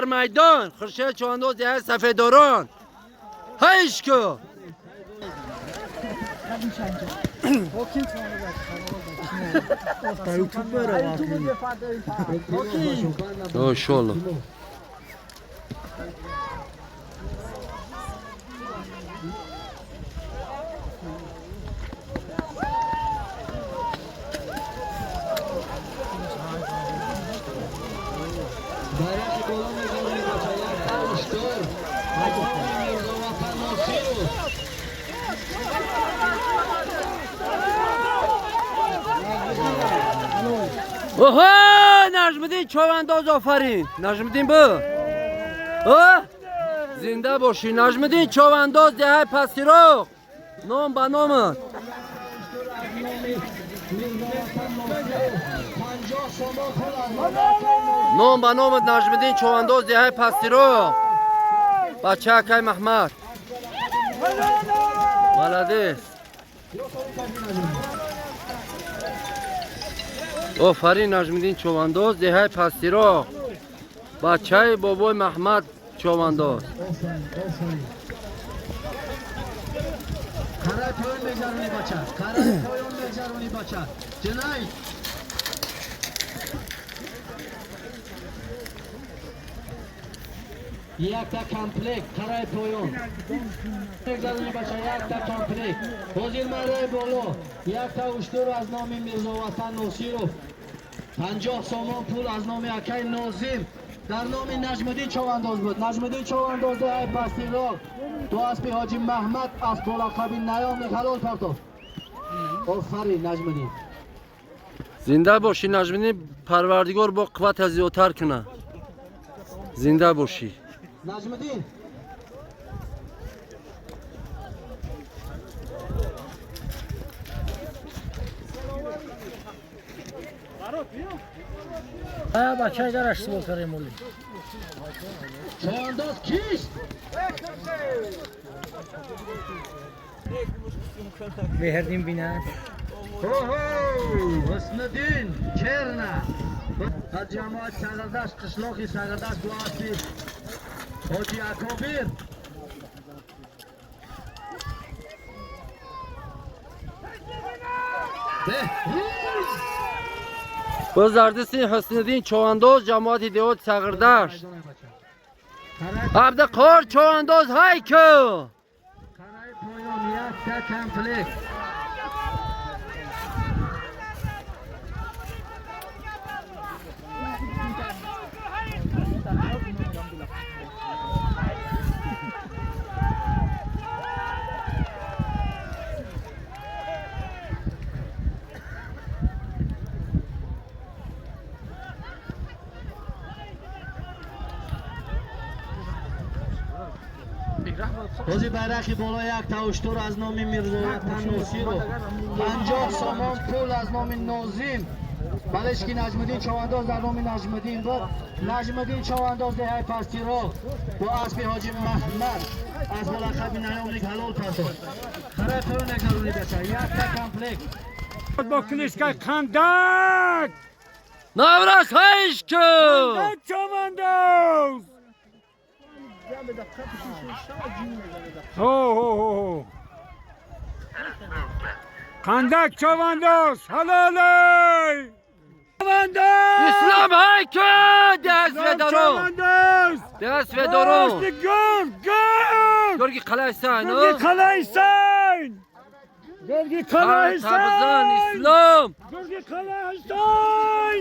Майдон Хуршед човандоз деҳаи Сафедорон. Ҳайшку! Иншоалло. Байрақи боло мегардонӣ, бача, якта уштур аз номи Мирзоватан Носиров. Оҳо, Наҷмиддин човандоз, офарин! Наҷмиддин бу. О? Зинда бошӣ, Наҷмиддин човандоз, деҳаи Пастироқ. Ном ба номат. Аз номи Мирзоватан Носиров 50 сомон пул аз номи акаи Нозим. Ном ба номат, Наҷмиддин човандоз, деҳаи Пастироқ. Бача акай Маҳмад. Молодец. Офарин, Наҷмиддин човандоз, деҳаи Пастироқ. Бачаи бобои Маҳмад човандоз. Офарин, офарин. Қарай поён мегзаронӣ, бача, қарай поён мегзаронӣ, бача Ҷунайд. Якта комплект қарай поён мегзаронӣ, бача, якта комплект. Ҳозир мараи боло якта уштур аз номи Мирзоватан Носиров, 50 сомон пул аз номи акаи Нозим дар номи Наҷмуддин човандоз буд. Наҷмуддин човандоз, деҳаи Пастироқ, ду аспи ҳоҷи Маҳмад аз болақаби Наёмник ҳалол партофт. Офарин, Наҷмуддин. Зинда бошӣ, Наҷмиддин, Парвардигор бо қуввата зиёдтар куна. Зинда бошӣ. Наҷмуддин. Бачаи дараш сувол кардем оли. Човандоз кист? Меҳрдин бинад. Ҳо, Ҳусниddин Черна аз ҷамоати Сағирдашт, қишлоқи Сағирдашт, бо аспи ҳоҷи Акобир. Беҳрӯз. Боз дар дасти Ҳусниddин човандоз, ҷамоати деҳоти Сағирдашт. Абдиқор човандоз, ҳайку! Қараи поён якта комплект. Ҳозир байрақи боло якта уштур аз номи Мирзоватан Носиров, 50 сомон пул аз номи Нозим. Балеш ки Наҷмуддин човандоз дар номи Наҷмуддин буд. Наҷмуддин човандоз, деҳаи Пастироқ, бо аспи ҳоҷи Маҳмад аз болақаби Наёмник ҳалол партофт. Қарай поён мегзаронӣ, бача, якта комплект. Бо кличкаи Қандак. Наврас, ҳайшку! Қандак човандоз. Ҳо, ҳо, ҳо, ҳо. Қандак човандоз ҳалолей, човандоз. Ислом, ҳайку! Деҳаи Сафедорон. Човандоз. Деҳаи Сафедорон. Гург, гург. Гурги қалайсан. Гурги қалайсан, гурги Табзан. қалайсан. Ислом. Гурги қалайсан.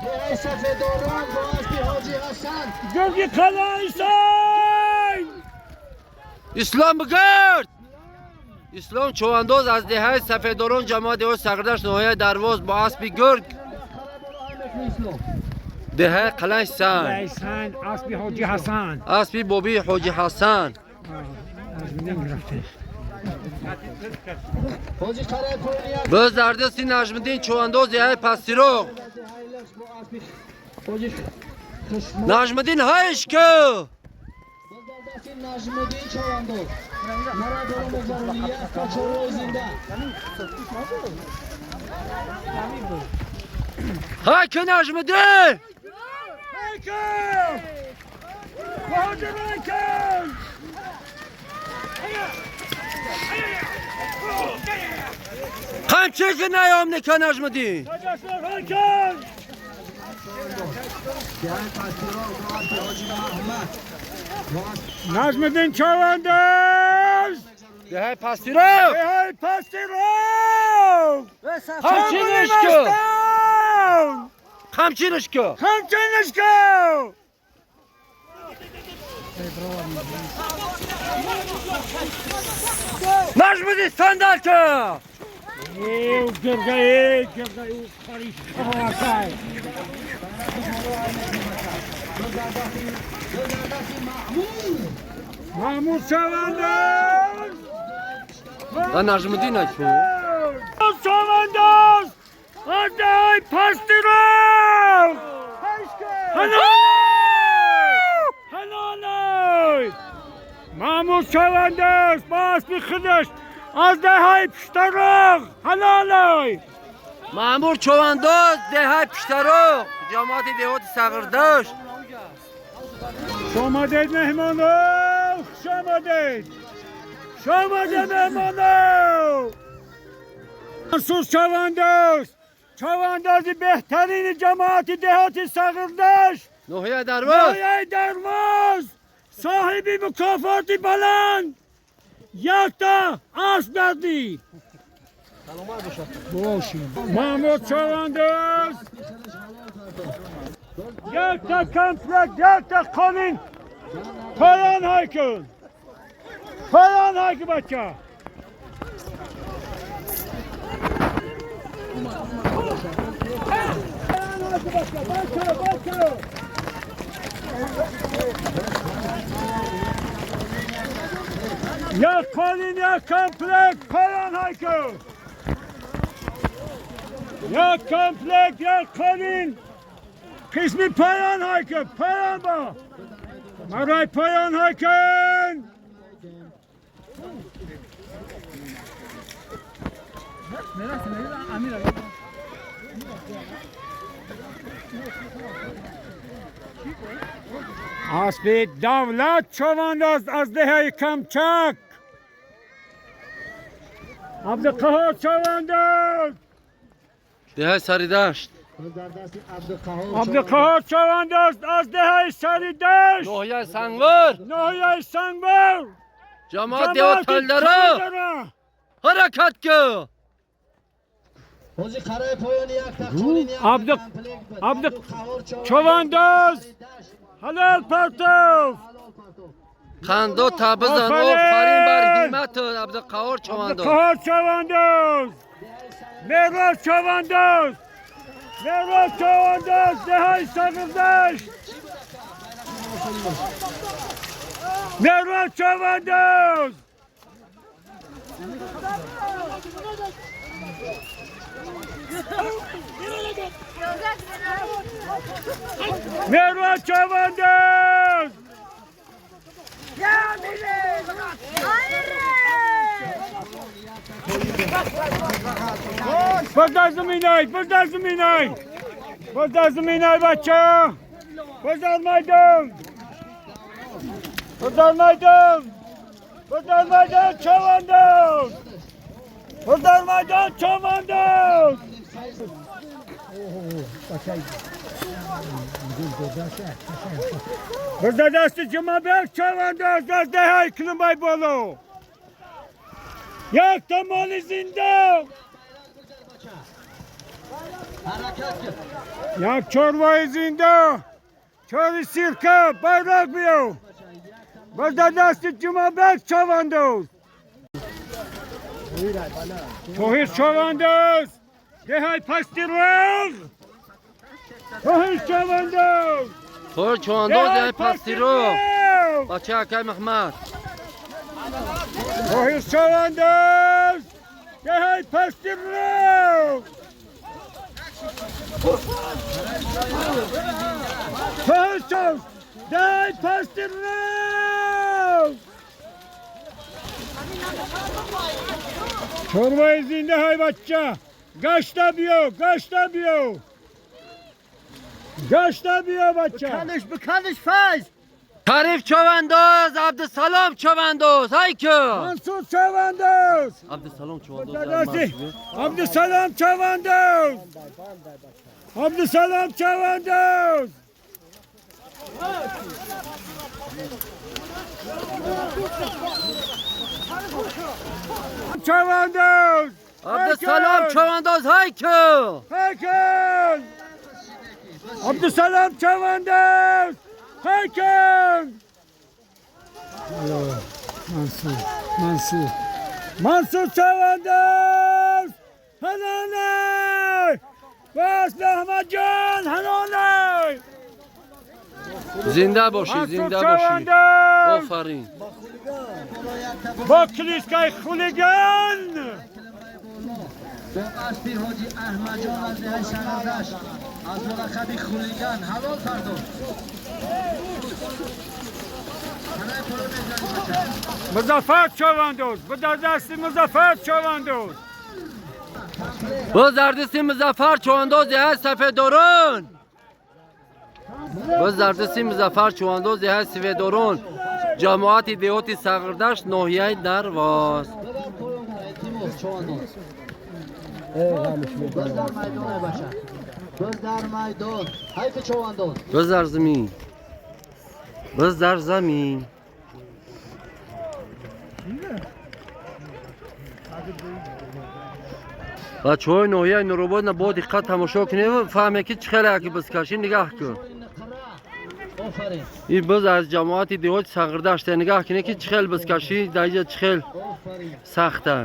Деҳаи Сафедорон бо аспи ҳоҷи Ҳасан. Гурги қалайсан. Ислом, бигард! Ислом човандоз аз деҳаи Сафедорон, ҷамоати деҳоти Сағирдашт, ноҳияи Дарвоз, бо аспи гург, деҳаи Қалайсан. Қалайсан, аспи ҳоҷи Ҳасан. Аспи бобии ҳоҷи Ҳасан. Аз минем гирифте. Ҳозир қараи поёни як Боз дар дасти Наҷмиддин човандоз, деҳаи Пастироқ. Деҳаи Лахш бо аспи ҳоҷи Хушмо. Наҷмиддин, ҳайшку! Боз дар дасти Наҷмуддин човандоз мара боло мегзаронӣ, якта чорвои зинда. Ҳайку, Наҷмиддин! Қамчин ки наём нека Нажмиддин. Нажмиддин Чавандоз! Деҳаи Пастироғ! Деҳаи Пастироғ! Қамчинаш ку! Қамчинаш ку! Қамчинаш ку! Нажмиддин сандал ку! Гиргаи, гиргаи, қариш, қаҳвакай! Маҳмуд Чавандоз! Да Нажмиддин ку? Чавандоз! Аз деҳаи Пастироғ! Ҳалолай! Маҳмуд Чавандоз бо аспи худаш аз деҳаи Пуштароғ! Ҳалолай! Маъмур Човандоз, деҳаи Пуштароғ, ҷамоати деҳоти Сағирдашт. Хуш омадед, меҳмоно! Хуш омадед! Хуш омадед, меҳмоно! Мансур Чавандоз! Чавандози беҳтарини ҷамоати деҳоти Сағирдашт! Ноҳияи Дарвоз! Ноҳияи Дарвоз! Соҳиби мукофоти баланд! Якта асп гардид! Маҳмуд Чавандоз! Якта комплект, якта қолин! Поён ҳай кун! Поён ҳай кун, бача! Поён ҳай кун, бача! Бача, бача! Як қолин, як комплект, поён ҳай кун! Як комплект, як қолин! Қисми поён ҳай кун! Поён ба! Марай поён ҳай кун! Аспи Давлат Чавандоз аз деҳаи Камчак! Абдуқаҳор Чавандоз! Деҳаи Саридашт. Абдуқаҳор Чавандоз аз деҳаи Саридашт! Ноҳияи Сангвор! Ноҳияи Сангвор! Ҷамоати деҳот Талдара! Ҳаракат ку! Абду Чавандоз! Ҳалол партов! Қандо табизан, офарин бар ҳимматат, Абдуқаҳор Чавандоз. Абдуқаҳор Чавандоз! Меҳроб Чавандоз! Меҳроб Чавандоз! Деҳаи Сағирдашт! Меҳроб Чавандоз! Меҳроб Чавандоз! Биздар заминай, биздар заминай! Биздар заминай, бача! Биздар майдон! Биздар майдон! Биздар майдон, Чавандоз! Биздар майдон, Чавандоз! Биздар дасти Ҷумъабек Чавандоз аз деҳаи Кулумбай боло! Якта моли зинда! Як чорвои зинда! Чори сирка, байроқ биё! Биздар дасти Ҷумъабек Чавандоз! Тоҳир Чавандоз! Деҳаи Пастироғ! Тоҳир Чавандоз! Тоҳир Чавандоз, деҳаи Пастироғ! Бачаи акай Маҳмад. Тоҳир Чавандоз! Деҳаи Пастироғ! Тоҳир Чавандоз! Деҳаи Пастироғ! Чорвои зинда ҳай, бача! Гашта биё, гашта биё! Гашта биё бача. Биканиш, биканиш Файз. Шариф човандоз, Абдусалом човандоз, ҳайку. Мансур чавандоз. Абдусалом човандоз. Дадаши Абдусалом чавандоз. Абдусалом чавандоз. Чавандоз. Абдусалом човандоз, ҳайку. Hakan! Abdüselam Çavandöz! Hakan! Mansur, Mansur. Mansur Çavandöz! Halalay! Bas Ahmet Can, halalay! Зинда бошӣ, Mansur зинда бошӣ. Çavandöz! Офарин. با کلیسکای خولیگان! Бо аспи ҳоҷи Аҳмадҷон аз деҳаи Сарардашт аз мулаққаби Хулиган ҳалол пардохт. Танаи поён мегзарӣ бача. Muzaffer Çavandöz! Bu da desti Muzaffer Çavandöz! Боз дар дасти Музаффар човандоз деҳаи Сафедорон. Боз дар дасти Музаффар човандоз деҳаи Сафедорон. Ҷамоати деҳоти Сағирдашт ноҳияи Дарвоз. Бибар поён Тимур човандоз. Боз дар майдон ай бача. Боз дар майдон. Ҳайфи човандоз. Боз дар замин. Боз дар замин. Бачаҳои ноҳияи Нуробод бо диққат тамошо кунед, фаҳме ки чӣ хеле аки бизкашӣ нигаҳ кун. Ниқра. Офарин. Ин боз аз ҷамоати деҳоти Сағирдашт нигаҳ кунед ки чӣ хел бизкашӣ дар инҷа чӣ хел Офарин. сахта.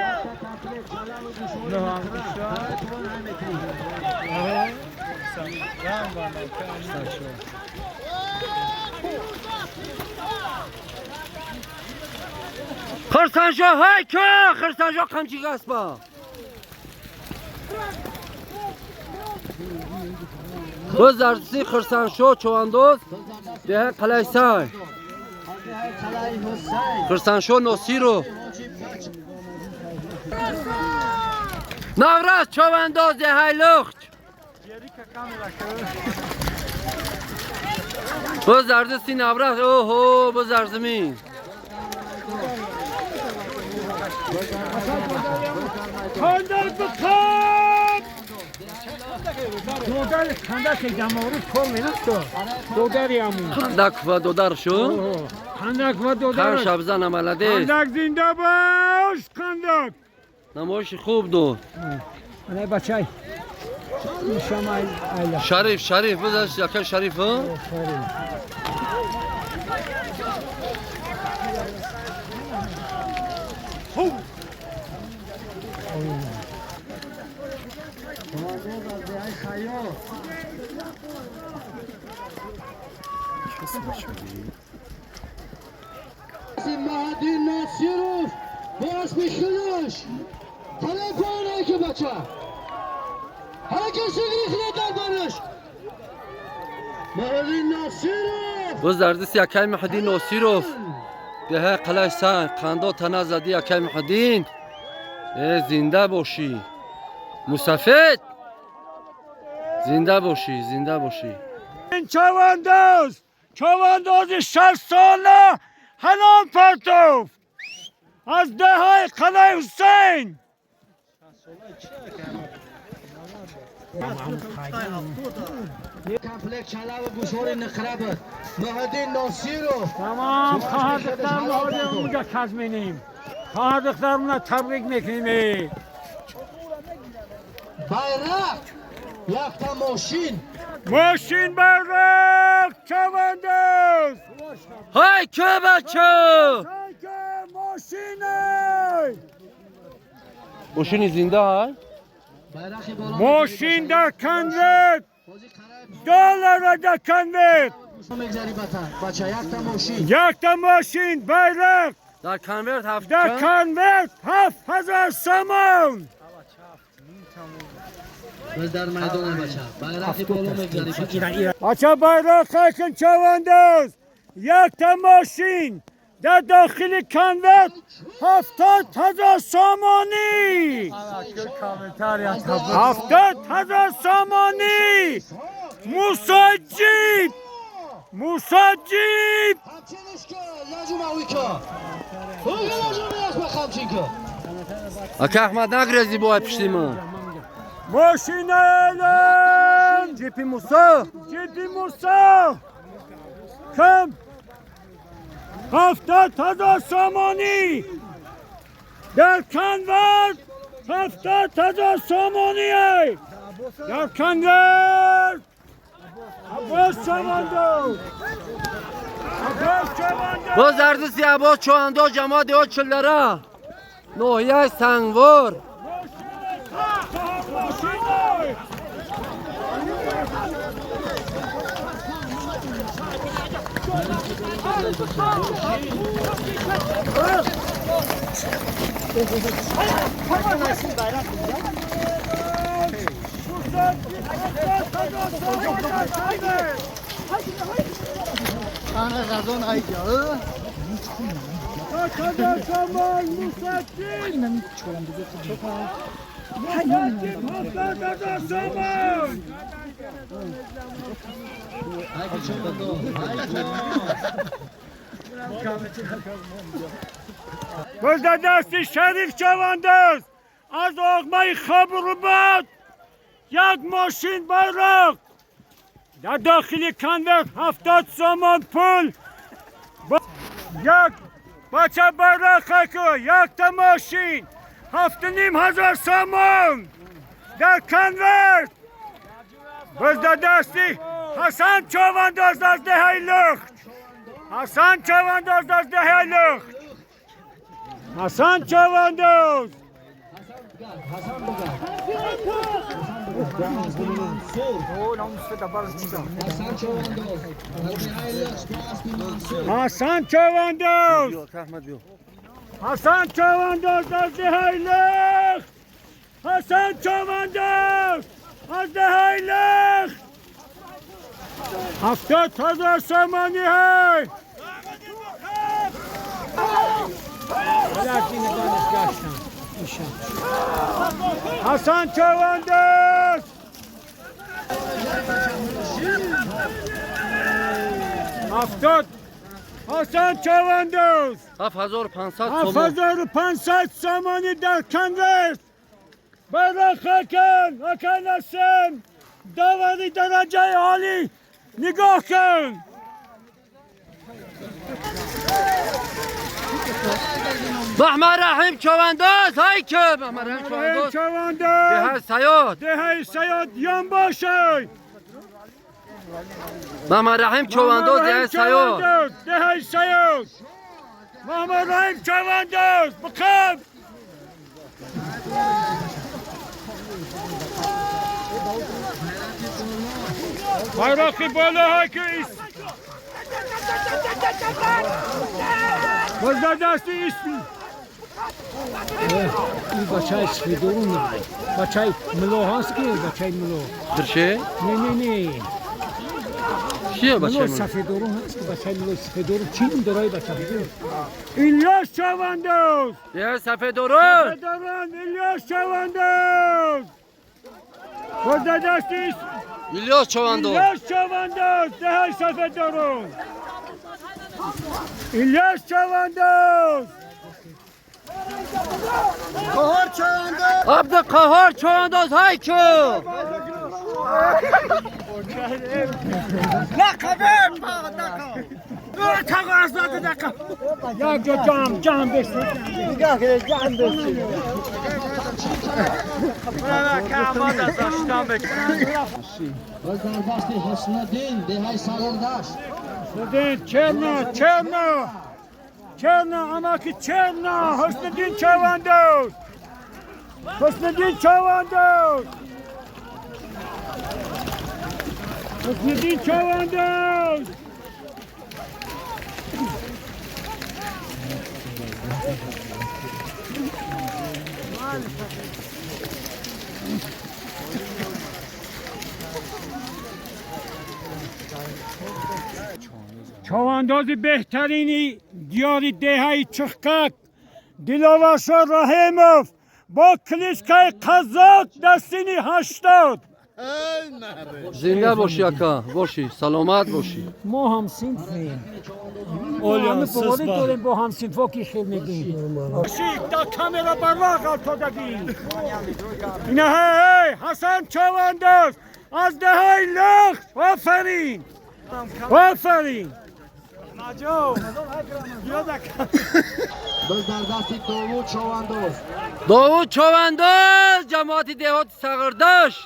Якта комплект ҷалаву гӯшвори ниқра. Танаи поён ҳай мекунӣ. Хурсандшоҳ ҳайку! Хурсандшоҳ қамчи гаспа. Боз дар дасти Хурсандшоҳ човандоз деҳаи Қалайсай. Аз деҳаи Қалаи Ҳусайн. Хурсандшоҳ Носиров. Ҳоҷи Бач Навраз човандоз деҳаи Лухч. Боз дар дасти Навраз, оҳо, боз дар замин. Kandar bıkan! Dodar kandar که دمارو کل میرفت دودر یامون Қандак ва додаршу. Kandak و Хан دودر шабзан амаладес. Kandak зинда باش kandak. Намоиши хуб дод. Ана бачай. Шама айла. Шариф, Шариф, боз яка Шариф, ҳа? Офарин. Човандоз аз деҳаи Хайёр. Маҳдӣ Насиров бо аспи худаш. Танаи поён ҳайки бача. Ҳаракат сигри худат дар бараш. Маҳдӣ Насиров. Боз дар дасти якай Маҳдӣ Носиров. Деҳаи Қалайсай, қандо тана зади якай Маҳдин. Э, зинда бошӣ. Мусафед. Зинда бошӣ, зинда бошӣ. این چاونداز چاونداز 60 ساله حلال پرتوف از دهای قلعه حسین. Комплект чалаву гӯшвори ниқра буд. Маҳдӣ Носиров. تمام خواهر دختر ما اونجا کزمینیم خواهر دخترمون تبریک میکنیم. Байрақ. Якта мошин. ماشین بیرق چاونداز. Ҳайку бача! ماشینه. Мошини зинда ҳай? Байрақи боло. ماشین در کنوت. Ҳоҷи Қараи دلار در کنوت. мегзарӣ бата. Бача якта мошин. یک تا ماشین بیرق. Дар конверт ҳафт در чанд? کنوت 7000 سامان. Боз дар майдон бача. Байрақи боло мегзарӣ бача. بچه بیرق کن چاونداز یک تا ماشین. در داخل کنورت 70,000 سامانی. 70,000 سامانی. موسی جیب. موسی جیب. Ака Аҳмад, нагрези бо пишти мо. ماشین اعلان. Ҷипи Мусо. جیپی موسی کم 70,000 سامانی در کنورت. 70,000 سامانی در کنورت. عباس چواندو، عباس چواندو. Боз дар дасти Аббос Чоҳандоз, ҷамоат деҳот Чилдара, ноҳияи Сангвор. ماشین. سامان. سامان. باز در دست شریف چوانداز از آقمه خبر یک ماشین بیرق در داخل کنورت 70 سامان پول. یک بچه بیرق که یک تا ماشین 7,500 سامان در کنورت. باز در دستی حسن چوانداز از دهه لخت. حسن چوانداز از دهه لخت. حسن چوانداز. حسن بگرد، حسن چوانداز از دهه لخت با اسب منصور. حسن چوانداز. Биё, Аҳмад, биё. حسن چوانداز از دهه لخت. حسن چوانداز از دهه لخت. 70,000 سامانی های. حسن چوانداز. 70. حسن چوانداز. 7500 هفت сомон. 500 سامانی در کنورت. بیرق کن اکن هستم داوری درجه عالی نگاه کن. Маҳмад Раҳим Човандоз, ҳайке Маҳмад Раҳим Човандоз. چوانداز. Деҳаи Саёд. دهه سیاد یان باشه. Маҳмад Раҳим Човандоз, деҳаи Саёд. دهه سیاد. محمد رحیم چوانداز بخم. بیرق بالا های که ایست باز در دست ایست. این بچه سفیدورون بچه ملو هست که بچه ملو. Дирше. نه نه نه. Кие ملو бачаи ман? سفیدورون هست که بچه ملو سفیدورون چی دارای بچه؟ الیاس چوانداز. Деҳаи Сафедорон. پدران الیاس چوانداز باز در دست ایست. Илёс Човандоз. الیاس چوانداز دهه سفیدورون. الیاس چوانداز. Абдуқаҳор Човандоз, ҳайку. یک جا جمع جمع بشید. باز در دست حسن دهه سالوردشت. حسن چرنا چرنا چرنا اما که چرنا. حسن دین چوانداز. حسن دین چوانداز. حسن دین چوانداز. Чавандози беҳтарини диёри деҳаи Чиққак Диловаршо Раҳимов бо кличкаи Қазоқ дар синни 80. Зинда бошӣ, ака, бошӣ, саломат бошӣ. Мо ҳамсинфем. Ҳама боварӣ дорем бо ҳамсинфо ки хел мегӯем. Да камера барвақ алтодагӣ. Инаҳай Ҳасан Чавандоз аз деҳаи Лахш. Офарин, офарин. Боз дар дасти Довуд Човандоз. Довуд Човандоз, ҷамоати деҳоти Сағирдашт.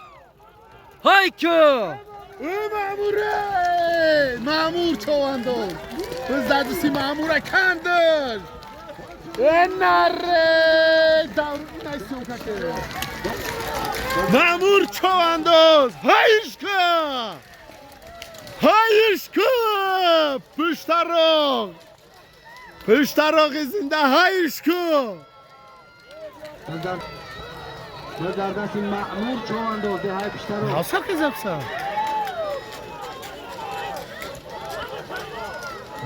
Ҳайку! Маъмуре! Маъмур Човандоз! Боз дар дасти маъмура кандаш! Наре! Маъмур Човандоз! Ҳайшка! Ҳайшка! Пуштароғ! Пуштароғи зинда ҳайшку! Боз дар дасти Маъмур Човандоз, деҳаи Пиштароғ.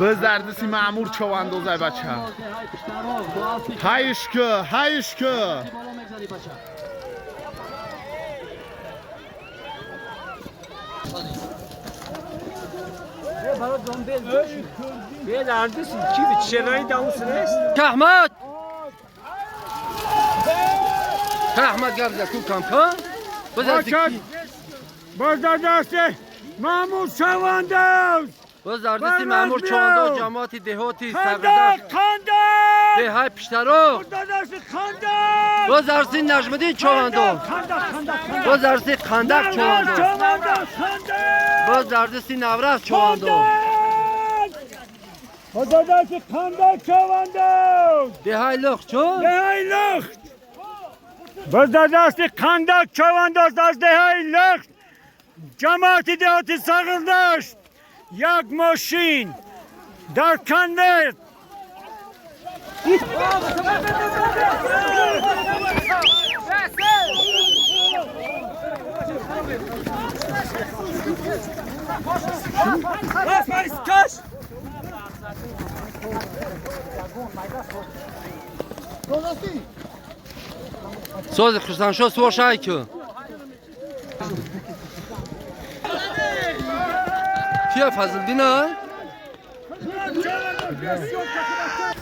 Боз дар дасти Маъмур Човандоз, ай бача. Деҳаи Пиштароғ бо аспи Ҳайшку, ҳайшку! боло мегзари, бача. Аҳмад! Аҳмад гап зад ку кам-кам. Боз Бача, боз дар дасти Маъмур Чавандоз. Боз дар дасти Маъмур Човандоз, ҷамоати деҳоти Қандақ, Сағирдашт, қандақ! деҳаи Пиштароғ. Боз дар дасти Қандақ! Боз дар дасти Наҷмиддин Човандоз. Қандақ, қандақ, қандақ. Боз дар дасти Қандақ Наврас Човандоз. Човандоз, қандақ! Боз дар дасти Наврас Човандоз. Боз дар дасти Қандақ Човандоз. Деҳаи Лухт чун? Деҳаи Лухт. Боз дар дасти Қандақ Човандоз аз деҳаи Лухт, ҷамоати деҳоти Сағирдашт, як мошин дар конверт. Сози Хурсандшо суош ҳайку. Кия Фазлиддин а?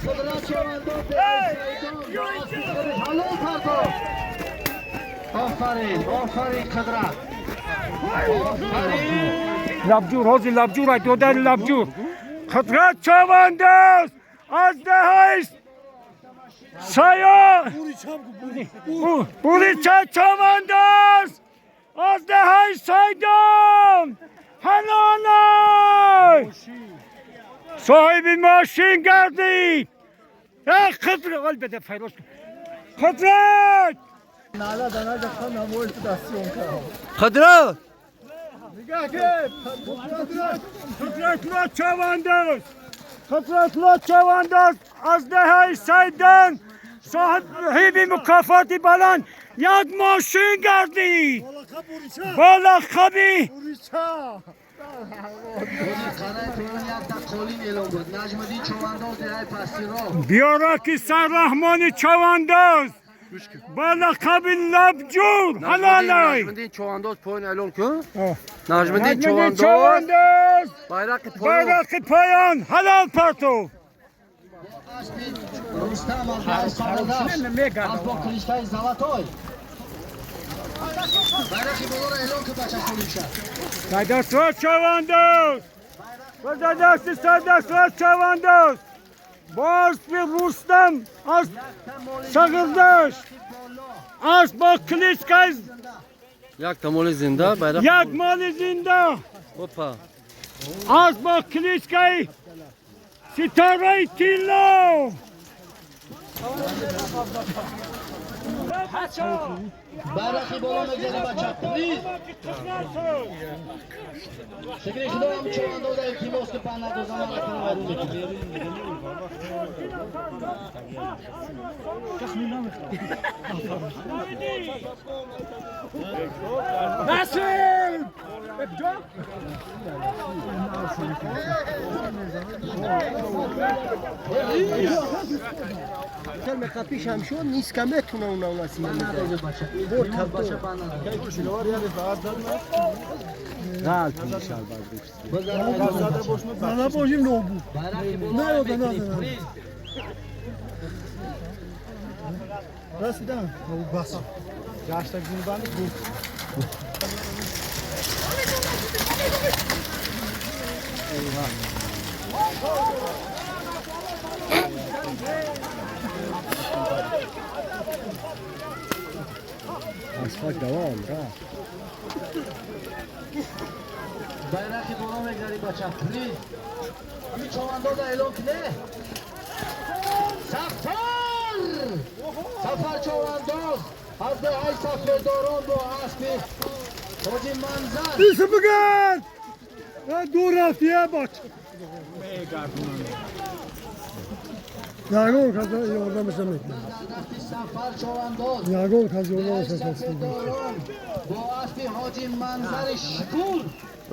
Қудрат Човандоз, деҳаи Сайдон, бо аспи худаш ҳалол партофт. Офарин, офарин, Қудрат. Офарин. Лабҷур, ҳозир Лабҷур ай додари Лабҷур. Қудрат Човандоз аз деҳаи Саё Бурича Човандоз аз деҳаи Сайдон ҳалолай соҳиби мошин гардид. Қудрат беда файрош Қудрат. Қудрат! Қудратулло Чавандоз, Қудратулло Чавандоз аз деҳаи Сайдон соҳиби мукофоти баланд як мошин гардид бо лақаби Қараи поён якта қолин эълон буд. Наҷмиддин Човандоз, деҳаи Пастироғ. Биёраки Сарраҳмони Чавандоз бо лақаби Лабҷур ҳалолай. Наҷмиддин Човандоз поён эълон кун. Наҷмиддин Наҷмиддин Човандоз Чавандоз байрақи поён. Байрақи поён ҳалол партов. Аспи Рустам аз деҳаи Сағирдашт, асп бо кличкаи Золотой. Байрақи болоро эълон кун, бача, солимша. Сайдасрат Чавандоз ва дар дасти Сайдасрат Чавандоз бо аспи Рустам аз Сағирдашт, асп бо кличкаи Як моли зинда байрақ. Як моли зинда. Опа. Асп бо кличкаи Ситораи Тилло. Байрақи боло мегзари, бача, приз. Шукри Худо, ҳам Човандоза илтимос ки пан надозам, ман вайрон мекунам. Насиб. Байрақи боло мегзари бача. Приз. Ҳамин човандоза эълон куне. Сафар! Сафар човандоз аз деҳаи сафеддорон бо аспи ҳоҷи Манзар. Биси бигард! Дур рафти бач. Ягон кас ёрдамаш намекунад. Сафар човандоз. Ягон кас ёрдамаш намекунад. Бо аспи ҳоҷи Манзари Шукур.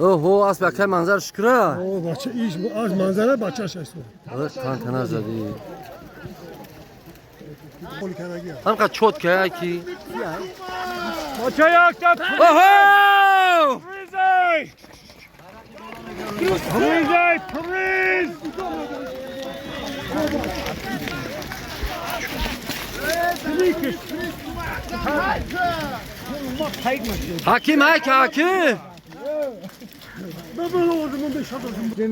Оҳо, асп акай Манзар Шукура. О, бача иш аз Манзара бачаш аст. Тантана зади. Ҳамқа чотка ки. Бача якта. Оҳо! Призай! Призай, приз! Ҳаким ҳак ҳаким!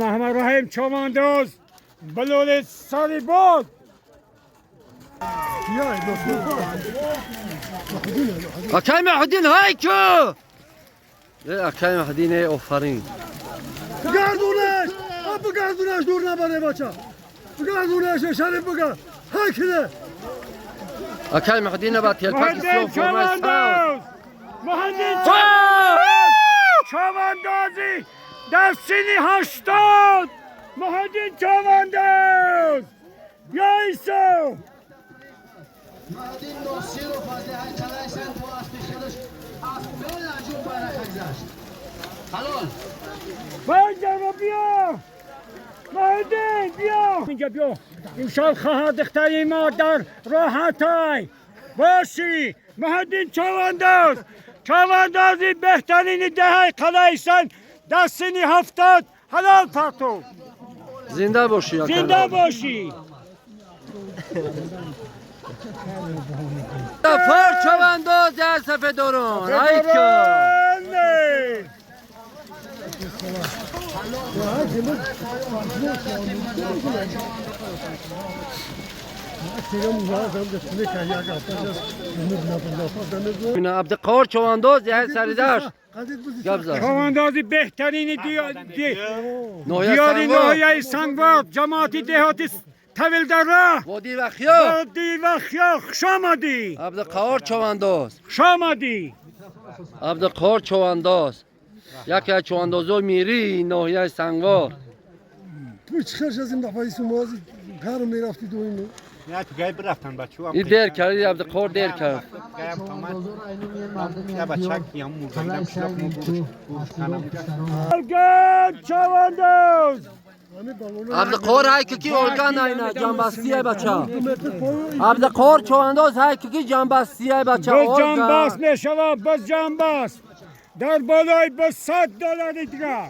Муҳаммад Раҳим човандоз билоли сари бод. Акай Маҳуддин ҳайку! Акай Маҳуддин офарин. Гардунаш! Бигардунаш дур набаре бача. Бигардунаш шариф бигард. Ҳакине! Акай Маҳуддин ба телпаки сиёҳ формаи сабз. Муҳаммаддин човандозӣ дар синни 80. Муҳаммаддин човандоз. Я Исо! Муҳаммаддин Носиров аз деҳаи Чалайсан бо аспи худаш асбён анҷум байрақа гузашт. Ҳалол! Баҷаро биё! Муҳаммаддин биё! Инҷа биё! Имшаб хоҳар духтари мо дар роҳатай. Бошӣ! Муҳаммаддин човандоз! Човандози беҳтарини деҳаи Қалъаи дар синни 70 ҳалол партов. Зинда бошӣ. Зинда бошӣ. Сафар човандоз дар сафедорон. Ҳайку! Абдиқаҳор човандоз деҳаи Саридашт. Човандози беҳтарини диёри ноҳияи Сангвор, ҷамоати деҳоти Тавилдара, Водии Вахё. Водии Вахё. Хуш омадӣ. Абдиқаҳор човандоз. Хуш омадӣ. Абдиқаҳор човандоз. Яке аз човандозои мирии ноҳияи Сангвор. Ин дер кард, Абдиқаҳор дер кард. Човандоз! Абдиқаҳор ҳайки ки орган айна ҷанбастия бача. Абдиқаҳор човандоз ҳайки ки ҷанбастия бача. Боз ҷанбаст мешавад, боз ҷанбаст. Дар болои боз $100 дигар.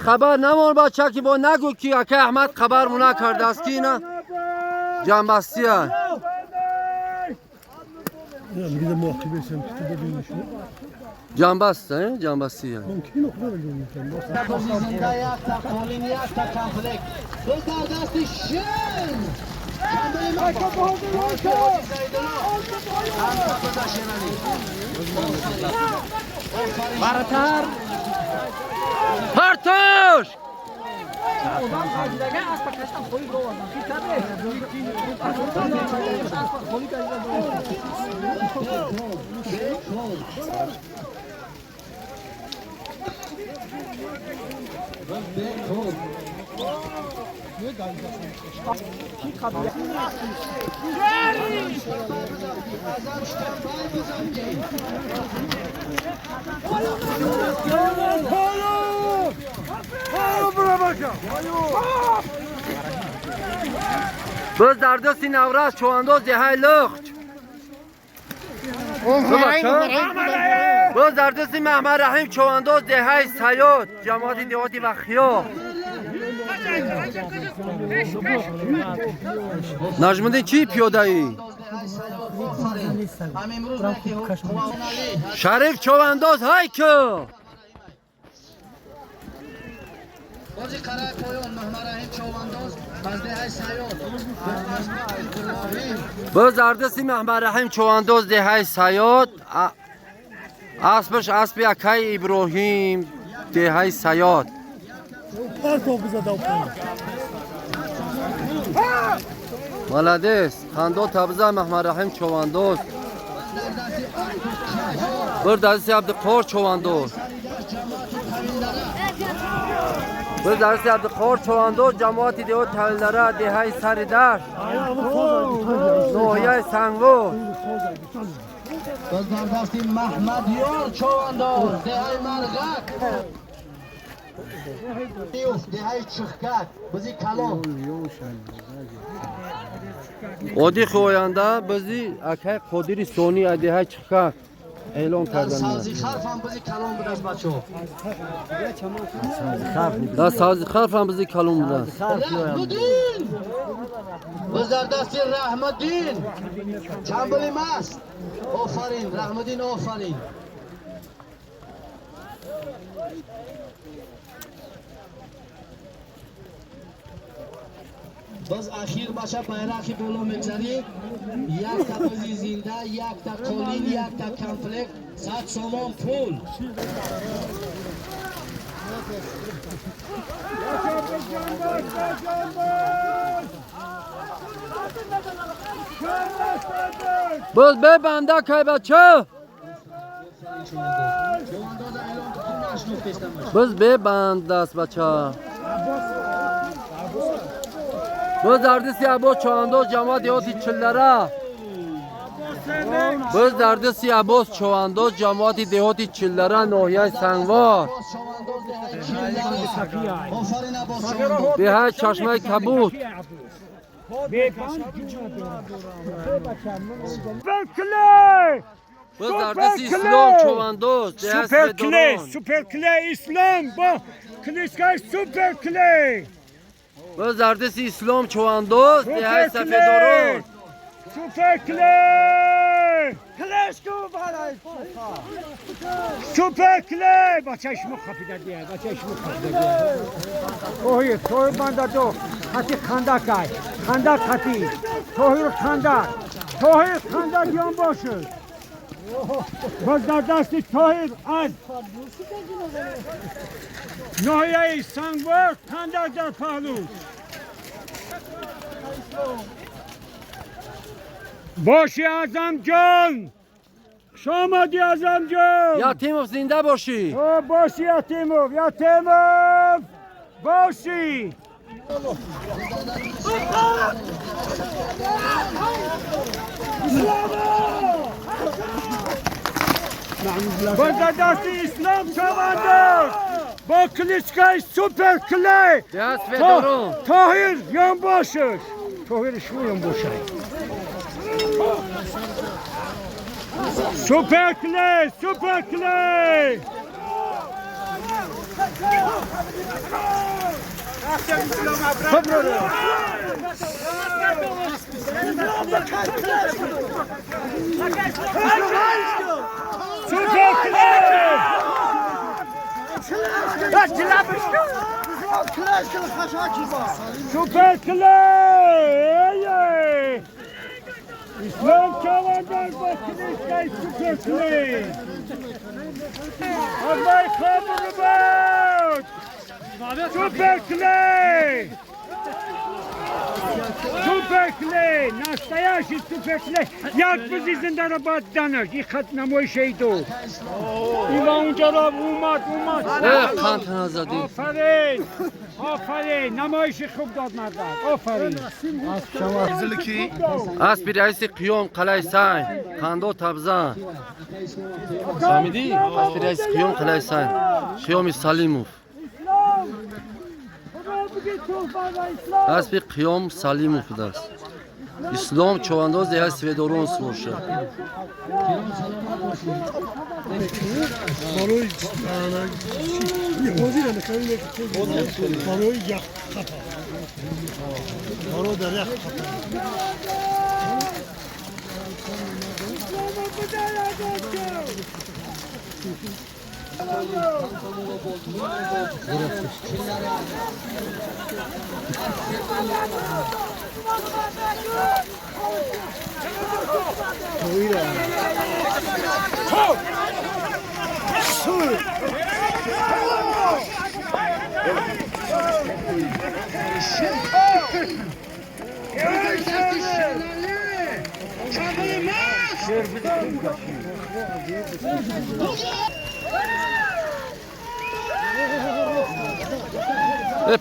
Хабар намон бача ки бо нагӯ ки акай Аҳмад хабар муна кардааст ки ина ҷанбастия. Ҷанбаст, ҷанбастия. Зинда якта қолин, якта комплект. Боз дар дасти шер. Баратар. Партош! Боз дар дасти Навраз човандоз деҳаи Лухч. Боз дар дасти Маҳмадраҳим човандоз деҳаи Саёд, ҷамоати деҳоти Вахиё. Наҷмуддин чӣ пиёдаӣ? Шариф човандоз ҳай ку! Бози қараи поён Маҳмадраҳим човандоз аз деҳаи Саёд. Боз дар дасти Маҳмадраҳим човандоз деҳаи Саёд, аспаш аспи акаи Иброҳим деҳаи Саёд. Молодец, хандо табза Маҳмадраҳим човандоз. Бир дасти Абдуқор човандоз. Бир дасти Абдуқор човандоз ҷамоати деҳоти Тавилдара деҳаи Сари Дашт, ноҳияи Сангвор. Боз дар дасти Маҳмадёр човандоз деҳаи Марғак. Деҳаи Чихкак, бизи калон. Одихи оянда бизи акаи Қодири Сонӣ аз деҳаи Чихкак эълон карданд. Савзихарф ҳам бизи калон будааст бачаҳо. Дар Савзихарф ҳам бизи калон будааст. Раҳмуддин! Боз дар дасти Раҳмуддин. Чамбили маст. Офарин, Раҳмуддин, офарин. Боз ахир баша байрақи боло мегзарӣ. Якта бизи зинда, якта қолин, якта комплект, 100 сомон пул. Боз бебанда кай бача. Боз бебанд аст бача. Боз дар дасти Аббос човандоз ҷамоат деҳоти Чилдара. Боз дар дасти Аббос човандоз ҷамоати деҳоти Чилдара ноҳияи Сангвор. Деҳаи Чашмаи Кабуд. Боз дар дасти Ислом човандоз деҳаи Сафедорон. Суперклей Ислом бо кличкаи Суперклей. Боз дар дасти Ислом човандоз деҳаи Сафедорон. Суперклей! Суперклей! Бачаи шумо хапида дия, бачаи шумо хапида дия. Тоҳир, тоҳир бандадо, хати хандакай, хандак хати, Тоҳир хандак, Тоҳир хандак ён бошад. Боз дар дасти Тоҳир аз ноҳияи Сангвор хандак дар паҳлӯ. Боши Аъзамҷон, хуш омадӣ Аъзамҷон. Ятимов зинда бошӣ. Боши Ятимов, Ятимов боши. Боз дар дасти Ислом човандоз бо кличкаи Суперклей. Деҳаи Сафедорон. Тоҳир ён бошад. Тоҳир шумо ён бошад. Суперклей, Суперклей! Суперклей! Суперклей! Ислом човандоз бо кличкаи Суперклей. Аллоҳ хобу буд. Суперклей! Суперклей, настоящий суперклей. Як бизи зинда ро бад данаш, и хат намоишей ду. Ива унҷа ро омад, омад. Қанд назадӣ. Офарин, офарин, намоиши хуб дод мардак. Офарин. Аспи раиси қиём Қалайсай, қандо табзан. Фаҳмидӣ? Аспи раиси қиём Қалайсай, Қиёми Салимов. Аспи Қиём Салимов будааст. Ислом човандоз деҳаи Сведорон бошад. Барои як қапа. Бародар як қапа.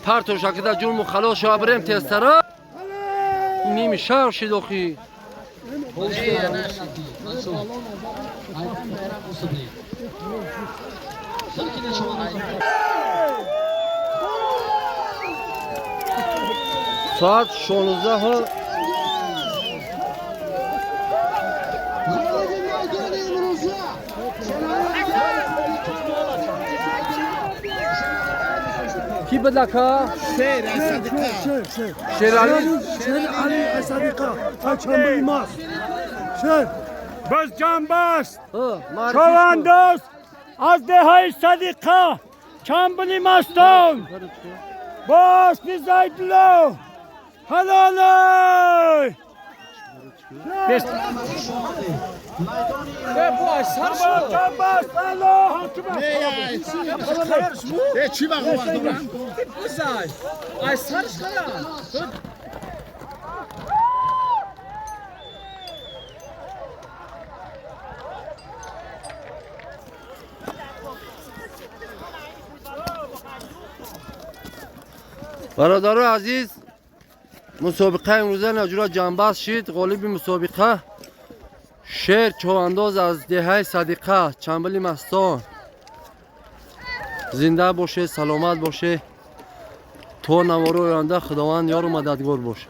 Партошакида ҷурму халос шава, бирем тезтара. Ними шав шид охи. Соат 16. Ки бадака? Шер Садиқа. Шерали. Шер Али Садиқа. Чамбали маст. Шер. Боз ҷанбаст. Човандоз аз деҳаи Садиқа, Чамбали мастон. Бо аспи Зайдулло. Ҳалолай! Ҷанбаст, Аллоҳ акбар! Чӣ вақт? Бародарои азиз, мусобиқаи имрӯза наҷура ҷанбаст шид. Ғолиби мусобиқа Шер човандоз аз деҳаи Садиқа, Чамбили мастон. Зинда бошед, саломат бошед. То навори оянда Худованд ёру мададгор бошад.